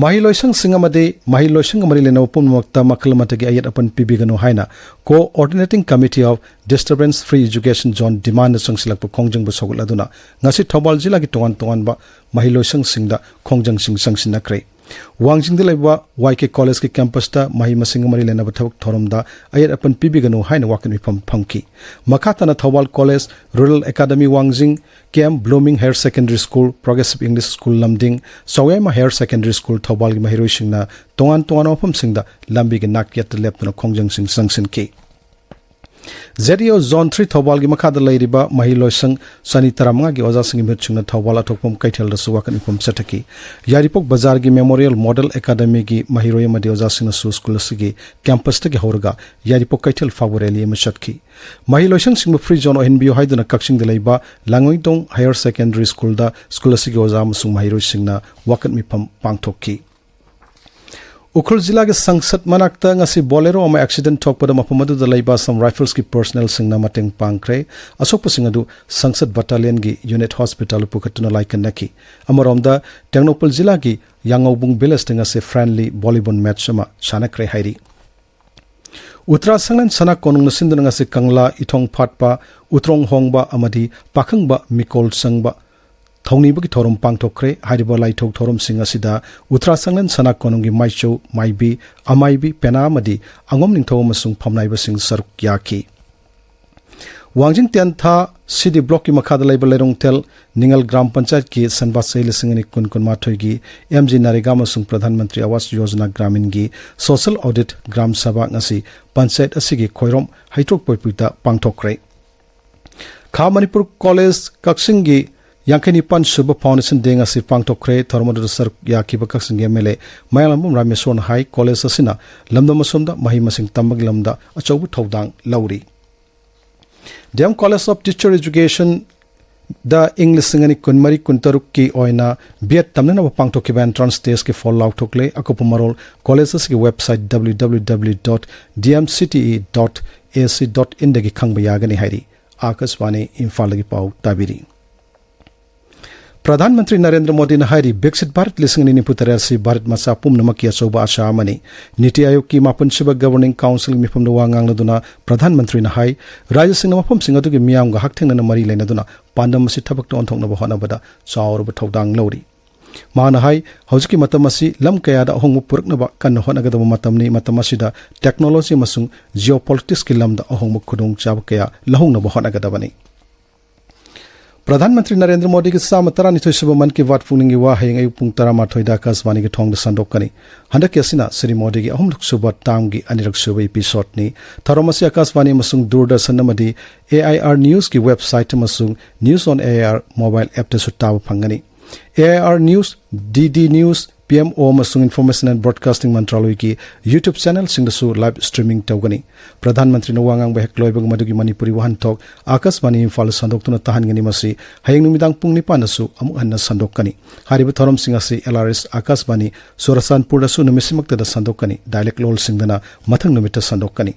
ꯃꯍꯩ ꯂꯣꯏꯁꯪꯁꯤꯡ ꯑꯃꯗꯤ ꯃꯍꯩ ꯂꯣꯏꯁꯪꯒ ꯃꯔꯤ ꯂꯩꯅꯕ ꯄꯨꯝꯅꯃꯛꯇ ꯃꯈꯜ ꯑꯃꯠꯇꯒꯤ ꯑꯌꯦꯠ ꯑꯄꯟ ꯄꯤꯕꯤꯒꯅꯨ ꯍꯥꯏꯅ Coordinating Committee of Disturbance Free Education Zone demand ꯆꯪꯁꯤꯜꯂꯛꯄ ꯈꯣꯡꯖꯪꯕꯨ ꯁꯧꯒꯠꯂꯗꯨꯅ ꯉꯁꯤ ꯊꯧꯕꯥꯜ ꯖꯤꯂꯥꯒꯤ ꯇꯣꯉꯥꯟ ꯇꯣꯉꯥꯟꯕ ꯃꯍꯩ ꯂꯣꯏꯁꯪꯁꯤꯡꯗ ꯈꯣꯡꯖꯪꯁꯤꯡ ꯆꯪꯁꯤꯟꯅꯈ꯭ꯔꯦ꯫ ꯋꯥꯡꯖꯤꯡꯗ ꯂꯩꯕ ꯋꯥꯏ ꯀꯦ ꯀꯣꯂꯦꯖꯀꯤ ꯀꯦꯝꯄꯁꯇ ꯃꯍꯩ ꯃꯁꯤꯡꯒ ꯃꯔꯤ ꯂꯩꯅꯕ ꯊꯕꯛ ꯊꯧꯔꯝꯗ ꯑꯌꯦꯠ ꯑꯄꯟ ꯄꯤꯕꯤꯒꯅꯨ ꯍꯥꯏꯅ ꯋꯥꯀꯠ ꯃꯤꯐꯝ ꯐꯝꯈꯤ꯫ ꯃꯈꯥ ꯇꯥꯅ Thoubal college, rural academy Wangjing, K M blooming higher secondary school, progressive English school Lamding, Chaoyaima higher secondary school ꯊꯧꯕꯥꯜꯒꯤ ꯃꯍꯩꯔꯣꯏꯁꯤꯡꯅ ꯇꯣꯉꯥꯟ ꯇꯣꯉꯥꯟꯕ ꯃꯐꯝꯁꯤꯡꯗ ꯂꯝꯕꯤꯒꯤ ꯅꯥꯛ ꯌꯦꯠꯇ ꯂꯦꯞꯇꯨꯅ ꯈꯣꯡꯖꯪꯁꯤꯡ ꯆꯪꯁꯤꯟꯈꯤ꯫ Z E O zone three ꯊꯧꯕꯥꯜꯒꯤ ꯃꯈꯥꯗ ꯂꯩꯔꯤꯕ ꯃꯍꯩ ꯂꯣꯏꯁꯪ ꯆꯅꯤ ꯇꯔꯥꯃꯉꯥꯒꯤ ꯑꯣꯖꯥꯁꯤꯡꯒꯤ ꯃꯤꯍꯨꯠꯁꯤꯡꯅ ꯊꯧꯕꯥꯜ ꯑꯊꯣꯛꯄꯝ ꯀꯩꯊꯦꯜꯗꯁꯨ ꯋꯥꯀꯠ ꯃꯤꯐꯝ ꯆꯠꯊꯈꯤ꯫ ꯌꯥꯏꯔꯤꯄꯣꯛ ꯕꯖꯥꯔꯒꯤ ꯃꯦꯃꯣꯔꯤꯌꯦꯜ ꯃꯣꯗꯦꯜ ꯑꯦꯀꯥꯗꯃꯤꯒꯤ ꯃꯍꯩꯔꯣꯏ ꯑꯃꯗꯤ ꯑꯣꯖꯥꯁꯤꯡꯅꯁꯨ ꯁ꯭ꯀꯨꯜ ꯑꯁꯤꯒꯤ ꯀꯦꯝꯄꯁꯇꯒꯤ ꯍꯧꯔꯒ ꯌꯥꯏꯔꯤꯄꯣꯛ ꯀꯩꯊꯦꯜ ꯐꯥꯎꯕ ꯔꯦꯂꯤ ꯑꯃ ꯆꯠꯈꯤ꯫ ꯃꯍꯩ ꯂꯣꯏꯁꯪꯁꯤꯡꯕꯨ ꯐ꯭ꯔꯤ ꯖꯣꯟ ꯑꯣꯏꯍꯟꯕꯤꯌꯨ ꯍꯥꯏꯗꯨꯅ ꯀꯛꯆꯤꯡꯗ ꯂꯩꯕ ꯂꯥꯡꯃꯩꯗꯣꯡ ꯍꯥꯌꯔ ꯁꯦꯀꯦꯟꯗꯔꯤ ꯁ꯭ꯀꯨꯜꯗ ꯁ꯭ꯀꯨꯜ ꯑꯁꯤꯒꯤ ꯑꯣꯖꯥ ꯑꯃꯁꯨꯡ ꯃꯍꯩꯔꯣꯏꯁꯤꯡꯅ ꯋꯥꯀꯠ ꯃꯤꯐꯝ ꯄꯥꯡꯊꯣꯛꯈꯤ꯫ ꯎꯈ꯭ꯔꯨꯜ ꯖꯤꯂꯥꯒꯤ ꯁꯪꯁꯠ ꯃꯅꯥꯛꯇ ꯉꯁꯤ ꯕꯣꯂꯦꯔꯣ ꯑꯃ ꯑꯦꯛꯁꯤꯗꯦꯟ ꯊꯣꯛꯄꯗ ꯃꯐꯝ ꯑꯗꯨꯗ ꯂꯩꯕ ꯑꯁꯥꯝ ꯔꯥꯏꯐꯜꯁꯀꯤ ꯄꯔꯁꯅꯦꯜꯁꯤꯡꯅ ꯃꯇꯦꯡ ꯄꯥꯡꯈ꯭ꯔꯦ꯫ ꯑꯁꯣꯛꯄꯁꯤꯡ ꯑꯗꯨ ꯁꯪꯁꯠ ꯕꯠꯇꯥꯂꯤꯌꯟꯒꯤ ꯌꯨꯅꯤꯠ ꯍꯣꯁꯄꯤꯇꯥꯜꯗ ꯄꯨꯈꯠꯇꯨꯅ ꯂꯥꯏꯀꯠꯅꯈꯤ꯫ ꯑꯃꯔꯣꯝꯗ, ꯇꯦꯡꯅꯧꯄꯜ ꯖꯤꯂꯥꯒꯤ ꯌꯥꯉꯧꯕꯨꯡ ꯚꯤꯂꯦꯖꯇ ꯉꯁꯤ ꯐ꯭ꯔꯦꯟꯂꯤ ꯚꯣꯂꯤꯕꯣꯜ ꯃꯦꯆ ꯑꯃ ꯁꯥꯟꯅꯈ꯭ꯔꯦ ꯍꯥꯏꯔꯤ꯫ ꯎꯇ꯭ꯔꯥ ꯁꯪꯂꯦꯟ ꯁꯅꯥ ꯀꯣꯅꯨꯡꯅ ꯁꯤꯟꯗꯨꯅ ꯉꯁꯤ ꯀꯪꯂꯥ, ꯏꯊꯣꯡ ꯐꯥꯠꯄ, ꯎꯇ꯭ꯔꯣꯡ ꯍꯣꯡꯕ ꯑꯃꯗꯤ ꯄꯥꯈꯪꯕ ꯃꯤꯀꯣꯜ ꯆꯪꯕ ꯊꯧꯅꯤꯕꯒꯤ ꯊꯧꯔꯝ ꯄꯥꯡꯊꯣꯛꯈ꯭ꯔꯦ꯫ ꯍꯥꯏꯔꯤꯕ ꯂꯥꯏꯊꯣꯛ ꯊꯧꯔꯝꯁꯤꯡ ꯑꯁꯤꯗ ꯎꯇ꯭ꯔꯥ ꯁꯪꯂꯦꯟ ꯁꯅꯥ ꯀꯣꯅꯨꯡꯒꯤ ꯃꯥꯏꯆꯧ, ꯃꯥꯏꯕꯤ, ꯑꯃꯥꯏꯕꯤ, ꯄꯦꯅꯥ ꯑꯃꯗꯤ ꯑꯉꯣꯝ ꯅꯤꯡꯊꯧ ꯑꯃꯁꯨꯡ ꯐꯝꯅꯥꯏꯕꯁꯤꯡ ꯁꯔꯨꯛ ꯌꯥꯈꯤ꯫ ꯋꯥꯡꯖꯤꯡ ꯇꯦꯟꯊꯥ ꯁꯤ ꯗꯤ ꯕ꯭ꯂꯣꯛꯀꯤ ꯃꯈꯥꯗ ꯂꯩꯕ ꯂꯩꯔꯣꯡꯊꯦꯜ ꯅꯤꯉꯜ ꯒ꯭ꯔꯥꯝ ꯄꯟꯆꯥꯌꯠꯀꯤ ꯁꯦꯟꯕꯥ ꯆꯍꯤ ꯂꯤꯁꯤꯡ ꯑꯅꯤ ꯀꯨꯟ ꯀꯨꯟꯃꯥꯊꯣꯏꯒꯤ ꯑꯦꯝ ꯖꯤ ꯅꯔꯦꯒꯥ ꯑꯃꯁꯨꯡ Pradhan Mantri Awas Yojana ꯒ꯭ꯔꯥꯃꯤꯟꯒꯤ social audit gram ꯁꯚꯥ ꯉꯁꯤ ꯄꯟꯆꯥꯌꯠ ꯑꯁꯤꯒꯤ ꯈꯣꯏꯔꯣꯝ ꯍꯩꯇ꯭ꯔꯣꯛ ꯄꯣꯏꯄꯨꯏꯗ ꯄꯥꯡꯊꯣꯛꯈ꯭ꯔꯦ꯫ ꯈꯥ ꯃꯅꯤꯄꯨꯔ ꯀꯣꯂꯦꯖ ꯀꯛꯆꯤꯡꯒꯤ ꯌꯥꯡꯈꯩ ꯅꯤꯄꯥꯟ ꯁꯨꯕ Foundation Day ꯉꯁꯤ ꯄꯥꯡꯊꯣꯛꯈ꯭ꯔꯦ꯫ ꯊꯧꯔꯝ ꯑꯗꯨꯗ ꯁꯔꯨꯛ ꯌꯥꯈꯤꯕ ꯀꯛꯆꯤꯡꯒꯤ M L A ꯃꯌꯥꯡꯂꯥꯡꯕꯝ ꯔꯥꯃꯦꯁꯣꯔꯅ ꯍꯥꯏ, ꯀꯣꯂꯦꯖ ꯑꯁꯤꯅ ꯂꯝꯗꯝ ꯑꯁꯣꯝꯗ ꯃꯍꯩ ꯃꯁꯤꯡ ꯇꯝꯕꯒꯤ ꯂꯝꯗ ꯑꯆꯧꯕ ꯊꯧꯗꯥꯡ ꯂꯧꯔꯤ꯫ D M College of Teacher Education ꯗ ꯏꯪ ꯂꯤꯁꯤꯡ ꯑꯅꯤ ꯀꯨꯟꯃꯔꯤ ꯀꯨꯟꯇꯔꯨꯛꯀꯤ ꯑꯣꯏꯅ B Ed ꯇꯝꯅꯅꯕ ꯄꯥꯡꯊꯣꯛꯈꯤꯕ entrance test ꯀꯤ ꯐꯣꯜ ꯂꯥꯎꯊꯣꯛꯂꯦ꯫ ꯑꯀꯨꯞꯄ ꯃꯔꯣꯜ ꯀꯣꯂꯦꯖ ꯑꯁꯤꯒꯤ website W W W dot D M C T E dot A C dot in ꯗꯒꯤ ꯈꯪꯕ ꯌꯥꯒꯅꯤ ꯍꯥꯏꯔꯤ꯫ ꯑꯥꯀꯥꯁꯕꯥꯅꯤ ꯏꯝꯐꯥꯜꯗꯒꯤ ꯄꯥꯎ ꯇꯥꯕꯤꯔꯤ꯫ ꯄ꯭ꯔꯙꯥꯟ ꯃꯟꯇ꯭ꯔꯤ ꯅꯔꯦꯟꯗ꯭ꯔ ꯃꯣꯗꯤꯅ ꯍꯥꯏꯔꯤ, ꯕꯤꯛꯁꯤꯠ ꯚꯥꯔꯠ ꯂꯤꯁꯤꯡ ꯑꯅꯤ ꯅꯤꯐꯨ ꯇꯔꯦꯠ ꯑꯁꯤ ꯚꯥꯔꯠ ꯃꯆꯥ ꯄꯨꯝꯅꯃꯛꯀꯤ ꯑꯆꯧꯕ ꯑꯥꯁꯥ ꯑꯃꯅꯤ꯫ ꯅꯤꯇꯤ ꯑꯥꯌꯣꯒꯀꯤ ꯃꯥꯄꯟꯁꯨꯕ Governing Council ꯒꯤ ꯃꯤꯐꯝꯗ ꯋꯥ ꯉꯥꯡꯂꯗꯨꯅ ꯄ꯭ꯔꯙꯥꯟ ꯃꯟꯇ꯭ꯔꯤꯅ ꯍꯥꯏ, ꯔꯥꯖ꯭ꯌꯁꯤꯡꯅ ꯃꯐꯝꯁꯤꯡ ꯑꯗꯨꯒꯤ ꯃꯤꯌꯥꯝꯒ ꯍꯛꯊꯦꯡꯅꯅ ꯃꯔꯤ ꯂꯩꯅꯗꯨꯅ ꯄꯥꯟꯗꯝ ꯑꯁꯤ ꯊꯕꯛꯇ ꯑꯣꯟꯊꯣꯛꯅꯕ ꯍꯣꯠꯅꯕꯗ ꯆꯥꯎꯔꯕ ꯊꯧꯗꯥꯡ ꯂꯧꯔꯤ꯫ ꯃꯍꯥꯛꯅ ꯍꯥꯏ, ꯍꯧꯖꯤꯛꯀꯤ ꯃꯇꯝ ꯑꯁꯤ ꯂꯝ ꯀꯌꯥꯗ ꯑꯍꯣꯡꯕ ꯄꯨꯔꯛꯅꯕ ꯀꯟꯅ ꯍꯣꯠꯅꯒꯗꯕ ꯃꯇꯝꯅꯤ꯫ ꯃꯇꯝ ꯑꯁꯤꯗ technology ꯑꯃꯁꯨꯡ geopolitics ꯀꯤ ꯂꯝꯗ ꯑꯍꯣꯡꯕ ꯈꯨꯗꯣꯡꯆꯥꯕ ꯀꯌꯥ ꯂꯧꯍꯧꯅꯕ ꯍꯣꯠꯅꯒꯗꯕꯅꯤ꯫ ꯄ꯭ꯔꯙꯥꯟ ꯃꯟꯇ꯭ꯔꯤ ꯅꯔꯦꯟꯗ꯭ꯔ ꯃꯣꯗꯤꯒꯤ ꯆꯥꯝꯃ ꯇꯔꯥꯅꯤꯊꯣꯏ ꯁꯨꯕ ꯃꯟ ꯀꯤ ꯕꯥꯠ ꯄꯨꯛꯅꯤꯡꯒꯤ ꯋꯥ ꯍꯌꯦꯡ ꯑꯌꯨꯛ ꯄꯨꯡ ꯇꯔꯥꯃꯥꯊꯣꯏꯗ ꯑꯥꯀꯥꯁꯕꯥꯅꯤꯒꯤ ꯊꯣꯡꯗ ꯁꯟꯗꯣꯛꯀꯅꯤ꯫ ꯍꯟꯗꯛꯀꯤ ꯑꯁꯤꯅ ꯁ꯭ꯔꯤ ꯃꯣꯗꯤꯒꯤ ꯑꯍꯨꯝꯂꯛ ꯁꯨꯕ term ꯒꯤ ꯑꯅꯤꯔꯛ ꯁꯨꯕ episode ꯅꯤ꯫ ꯊꯧꯔꯝ ꯑꯁꯤ ꯑꯥꯀꯥꯁꯕꯥꯅꯤ ꯑꯃꯁꯨꯡ ꯗꯨꯔꯗꯔꯁꯟ ꯑꯃꯗꯤ A I R News ꯀꯤ website ꯑꯃꯁꯨꯡ News on A I R mobile app ꯇꯁꯨ ꯇꯥꯕ ꯐꯪꯒꯅꯤ꯫ A I R News, D D News, P M O ꯑꯃꯁꯨꯡ Information and Broadcasting ꯃꯟꯇ꯭ꯔꯥꯂꯣꯏꯒꯤ YouTube channel ꯁꯤꯡꯗꯁꯨ live streaming ꯇꯧꯒꯅꯤ꯫ ꯄ꯭ꯔꯙꯥꯟ ꯃꯟꯇ꯭ꯔꯤꯅ ꯋꯥ ꯉꯥꯡꯕ ꯍꯦꯛ ꯂꯣꯏꯕꯒ ꯃꯗꯨꯒꯤ ꯃꯅꯤꯄꯨꯔꯤ ꯋꯥꯍꯟꯊꯣꯛ ꯑꯥꯀꯥꯁꯕꯥꯅꯤ ꯏꯝꯐꯥꯜꯗ ꯁꯟꯗꯣꯛꯇꯨꯅ ꯇꯥꯍꯟꯒꯅꯤ꯫ ꯃꯁꯤ ꯍꯌꯦꯡ ꯅꯨꯃꯤꯗꯥꯡ ꯄꯨꯡ ꯅꯤꯄꯥꯟꯗꯁꯨ ꯑꯃꯨꯛ ꯍꯟꯅ ꯁꯟꯗꯣꯛꯀꯅꯤ꯫ ꯍꯥꯏꯔꯤꯕ ꯊꯧꯔꯝꯁꯤꯡ ꯑꯁꯤ L R S ꯑꯥꯀꯥꯁꯕꯥꯅꯤ ꯆꯨꯔꯆꯥꯟꯄꯨꯔꯗꯁꯨ ꯅꯨꯃꯤꯠꯁꯤꯃꯛꯇꯗ ꯁꯟꯗꯣꯛꯀꯅꯤ꯫ Dialect ꯂꯣꯜꯁꯤꯡꯗꯅ ꯃꯊꯪ ꯅꯨꯃꯤꯠꯇ ꯁꯟꯗꯣꯛꯀꯅꯤ꯫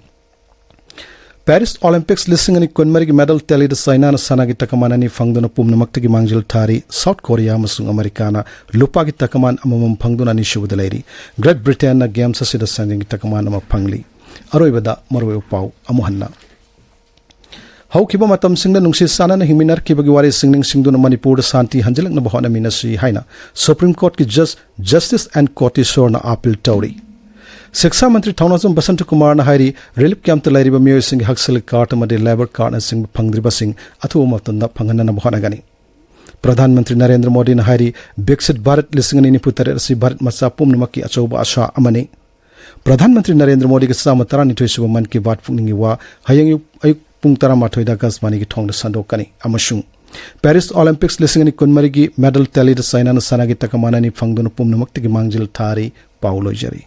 Paris Olympics ꯂꯤꯁꯤꯡ ꯑꯅꯤ ꯀꯨꯟꯃꯔꯤꯒꯤ medal tallyꯗ ꯆꯥꯏꯅꯥꯅ ꯁꯅꯥꯒꯤ ꯇꯀꯃꯥꯟ ꯑꯅꯤ ꯐꯪꯗꯨꯅ ꯄꯨꯝꯅꯃꯛꯇꯒꯤ ꯃꯥꯡꯖꯤꯜ ꯊꯥꯔꯤ꯫ South Korea ꯑꯃꯁꯨꯡ ꯑꯃꯦꯔꯤꯀꯥꯅ ꯂꯨꯄꯥꯒꯤ ꯇꯀꯃꯥꯟ ꯑꯃꯃꯝ ꯐꯪꯗꯨꯅ ꯑꯅꯤꯁꯨꯕꯗ ꯂꯩꯔꯤ꯫ Great Britainꯅ games ꯑꯁꯤꯗ ꯁꯦꯟꯖꯦꯡꯒꯤ ꯇꯀꯃꯥꯟ ꯑꯃ ꯐꯪꯂꯤ꯫ ꯑꯔꯣꯏꯕꯗ ꯃꯔꯨꯑꯣꯏꯕ ꯄꯥꯎ ꯑꯃꯨꯛ ꯍꯟꯅ꯫ ꯍꯧꯈꯤꯕ ꯃꯇꯝꯁꯤꯡꯗ ꯅꯨꯡꯁꯤ ꯆꯥꯟꯅꯅ ꯍꯤꯡꯃꯤꯟꯅꯔꯛꯈꯤꯕꯒꯤ ꯋꯥꯔꯤꯁꯤꯡ ꯅꯤꯡꯁꯤꯡꯗꯨꯅ ꯃꯅꯤꯄꯨꯔꯗ ꯁꯥꯟꯇꯤ ꯍꯟꯖꯤꯜꯂꯛꯅꯕ ꯍꯣꯠꯅꯃꯤꯟꯅꯁꯤ ꯍꯥꯏꯅ Supreme Courtꯀꯤ Judge Justice N Koteeswarꯅ appeal ꯇꯧꯔꯤ꯫ ꯁꯤꯛꯁꯥ ꯃꯟꯇ꯭ꯔꯤ ꯊꯧꯅꯥꯖꯝ ꯕꯁꯟꯇ ꯀꯨꯃꯥꯔꯅ ꯍꯥꯏꯔꯤ, relief campꯇ ꯂꯩꯔꯤꯕ ꯃꯤꯑꯣꯏꯁꯤꯡꯒꯤ ꯍꯛꯁꯦꯜꯒꯤ card ꯑꯃꯗꯤ labour cardꯅꯆꯤꯡꯕ ꯐꯪꯗ꯭ꯔꯤꯕꯁꯤꯡ ꯑꯊꯨꯕ ꯃꯇꯝꯗ ꯐꯪꯍꯟꯅꯅꯕ ꯍꯣꯠꯅꯒꯅꯤ꯫ ꯄ꯭ꯔꯙꯥꯟ ꯃꯟꯇ꯭ꯔꯤ ꯅꯔꯦꯟꯗ꯭ꯔ ꯃꯣꯗꯤꯅ ꯍꯥꯏꯔꯤ, ꯕꯤꯛꯁꯤꯠ ꯚꯥꯔꯠ ꯂꯤꯁꯤꯡ ꯑꯅꯤ ꯅꯤꯐꯨ ꯇꯔꯦꯠ ꯑꯁꯤ ꯚꯥꯔꯠ ꯃꯆꯥ ꯄꯨꯝꯅꯃꯛꯀꯤ ꯑꯆꯧꯕ ꯑꯥꯁꯥ ꯑꯃꯅꯤ꯫ ꯄ꯭ꯔꯙꯥꯟ ꯃꯟꯇ꯭ꯔꯤ ꯅꯔꯦꯟꯗ꯭ꯔ ꯃꯣꯗꯤꯒꯤ ꯆꯥꯝꯃ ꯇꯔꯥꯅꯤꯊꯣꯏ ꯁꯨꯕ ꯃꯟ ꯀꯤ ꯕꯥꯠ ꯄꯨꯛꯅꯤꯡꯒꯤ ꯋꯥ ꯍꯌꯦꯡ ꯑꯌꯨꯛ, ꯑꯌꯨꯛ ꯄꯨꯡ ꯇꯔꯥꯃꯥꯊꯣꯏꯗ ꯑꯥꯀꯥꯁꯕꯥꯅꯤꯒꯤ ꯊꯣꯡꯗ ꯁꯟꯗꯣꯛꯀꯅꯤ꯫ ꯑꯃꯁꯨꯡ ꯄꯦꯔꯤꯁ ꯑꯣꯂꯤꯝꯄꯤꯛꯁ ꯂꯤꯁꯤꯡ ꯑꯅꯤ ꯀꯨꯟꯃꯔꯤꯒꯤ ꯃꯦꯗꯜ ꯇꯦꯂꯤꯗ ꯆꯥꯏꯅꯥꯅ ꯁꯅꯥꯒꯤ ꯇꯀꯃꯥꯟ ꯑꯅꯤ ꯐꯪꯗꯨꯅ ꯄꯨꯝꯅꯃꯛꯇꯒꯤ ꯃꯥꯡꯖꯤꯜ ꯊꯥꯔꯤ꯫ ꯄꯥꯎ ꯂꯣꯏꯖꯔꯤ꯫